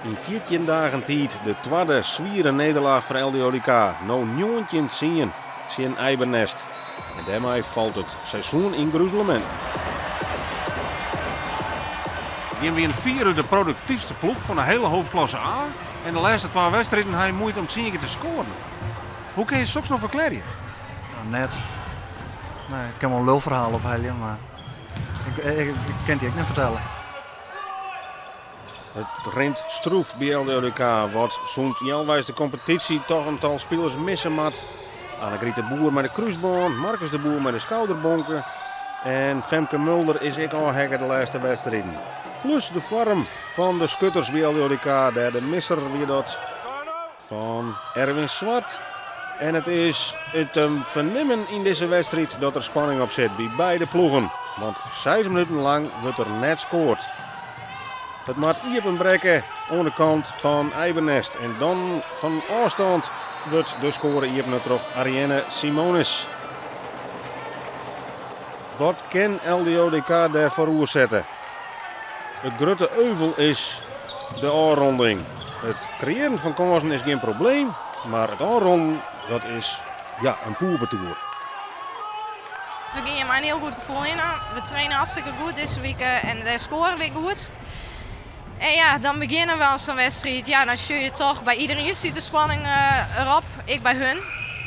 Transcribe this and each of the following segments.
Yn 14 dagen tiid de twadde swiere nederlaach foar LDODK, no 19-10 tsjin Eibernest. En dêrmei falt it seizoen yn gruzeleminten. Jim wiene fierút de produktyfste ploech fan de hiele hoofdklasse A en de lêste twa wedstriden ha je muoite om tsien kear te skoaren. Hoe kinne je soks no ferklearje? Nou, net. Nee, ik kin wol in lulferhaal ophelje, mar ik, ik, ik kin it dy ek net fertelle. It rint stroef by LDODK, wat sûnt healweis de kompetysje toch in tal spilers misse moat. Annegriet de Boer mei de krúsbân, Marcus de Boer mei de skouderbonke en Femke Mulder is ek ôfheakke de lêste wedstriden. Plus de foarm fan de skutters by LDODK, dêr de misser wie dat fan Erwin Zwart. En it is it te fernimmen yn dizze wedstriid dat der spanning op sit by beide ploegen, want seis minuten lang wurdt der net skoard. It moat iepenbrekke oan de kant fan Eibernest en dan fan ôfstân wurdt de skoare iepene troch Arienne Simonis. Wat kin LDODK dêrfoar oersette? It grutte euvel is de ôfronding. It kreëaren fan kânsen is gjin probleem, mar it ôfronden dat is ja, in poerbetoer. We gean mei in hiel goed gefoel hinne. We traine hartstikke goed dizze wike en dêr skoare we goed. En ja, dan begjinne we oan sa'n wedstriid. Ja, dan sjoch je toch by iderien stiet de spanning eh, erop, ek by hun.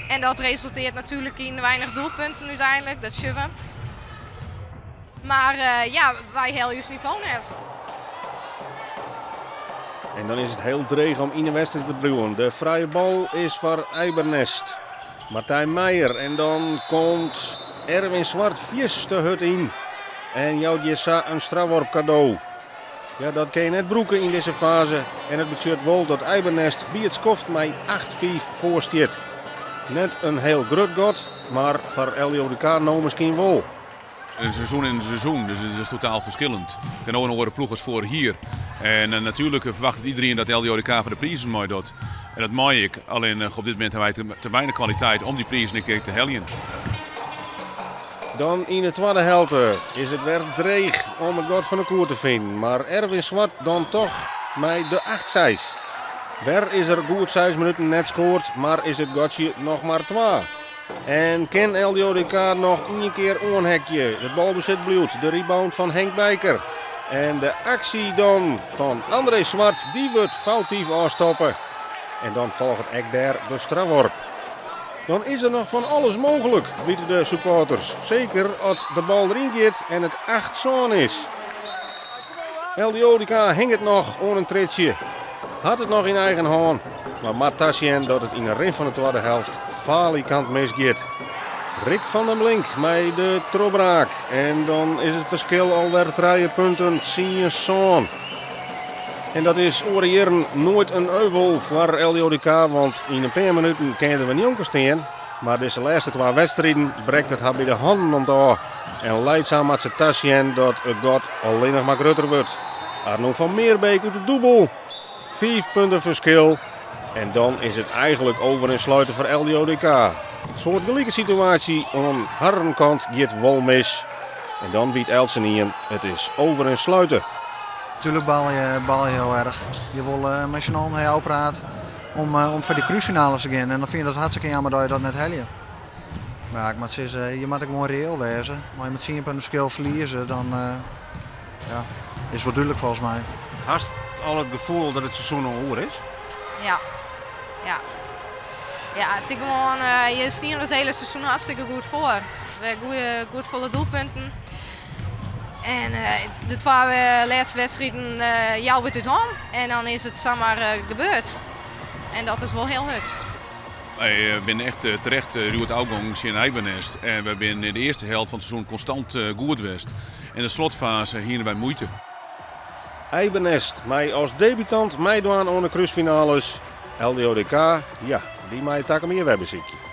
En dat resulteert natuerlik yn weinich doelpunten úteinlik, dat sjogge we. Mar eh, ja, wy helje ús nivo net. En dan is it hiel dreech om yn de wedstriid te bliuwen. De frije bal is foar Eibernest. Martijn Meijer en dan komt Erwin Zwart fierste te hurd yn. En jout je sa in strafworp kado. Ja, dat kin je net brûke yn dizze faze. En it betsjut wol dat Eibernest by it skoft mei 8-5 foar stiet. Net in hiel grut gat, mar foar LDODK no miskien wol. In seizoen is in seizoen, dus it is totaal ferskillend. Ik ha no in oare ploech as foarich jier. En eh, natuerlik ferwachtet iderien dat LDODK foar de prizen meidocht. En dat mei ek, allinnich op dit momint ha wy te, te weinich kwaliteit om dy prizen in kear te heljen. Dan yn de twadde helte is it wer dreech om it gat fan de koer te finen. Mar Erwin Zwart dan toch mei de 8-6. Wer is der goed seis minuten net skoard, mar is it gatsje noch mar twa. En kin LDODK noch ien kear oanhekje. It balbesit bliuwt, de rebound fan Henk Bijker. En de aksje dan fan André Zwart, dy wurdt foutyf ôfstoppe. En dan folget ek dêr de strafworp. Dan is der noch fan alles mooglik, witte de supporters. Seker as de bal deryn giet en it 8-sân is. LDODK hinget noch oan in triedsje. Hat it noch yn eigen hân, mar moat tasjen dat it yn de rin fan de twadde helft falikant misgiet. Rick van den Blink mei de trochbraak en dan is it ferskil alwer trije punten, 10-sân. En dat is oare jierren noait in euvel foar LDODK, want yn in pear minuten kin je der wer njonken stean. Mar dizze lêste twa wedstriden brekt it har by de hannen om it ôf en lijdzaam moat se tasjen dat it gat allinnich mar grutter wurdt. Arno van Meerbeek út de dûbel. Fiif punten ferskil en dan is it eigenlik over en sluiten foar LDODK. Soartgelike situaasje oan harren kant giet wol mis. En dan wit eltsenien, it is over en sluiten. Tuurlijk baal je, baal je heel erg. Je wil uh, met z'n allen heel praat om, uh, om foar dy krúsfinales te gean. En dan fyn je dat hartstikke jammer dat je dat net helje. Mar ja, ik moat sizze, je moatte gewoan reëel wêze. As je mei 10 punten ferskil ferlieze, dan uh, ja, is wol dúdlik folgens my. Hast al it gefoel dat it seizoen al oer is? Ja. Ja. Ja, it is gewoan, uh, je stean it hiele seizoen hartstikke goed foar. We ha goede, goed folle doelpunten. En uh, de twa lêste wedstriden uh, jouwe it út hân. En dan is it samar uh, gebeurd. En dat is wol hiel hurd. Wy binne echt terecht rjoed ôfgongen tsjin Eibernest. En wy binne yn de earste helte fan it seizoen konstant goed west. En de slotfaze hiene wy muoite. Eibernest mei as debutant meidwaan oan de krúsfinales. LDODK, ja, dy mei takom jier wer besykje.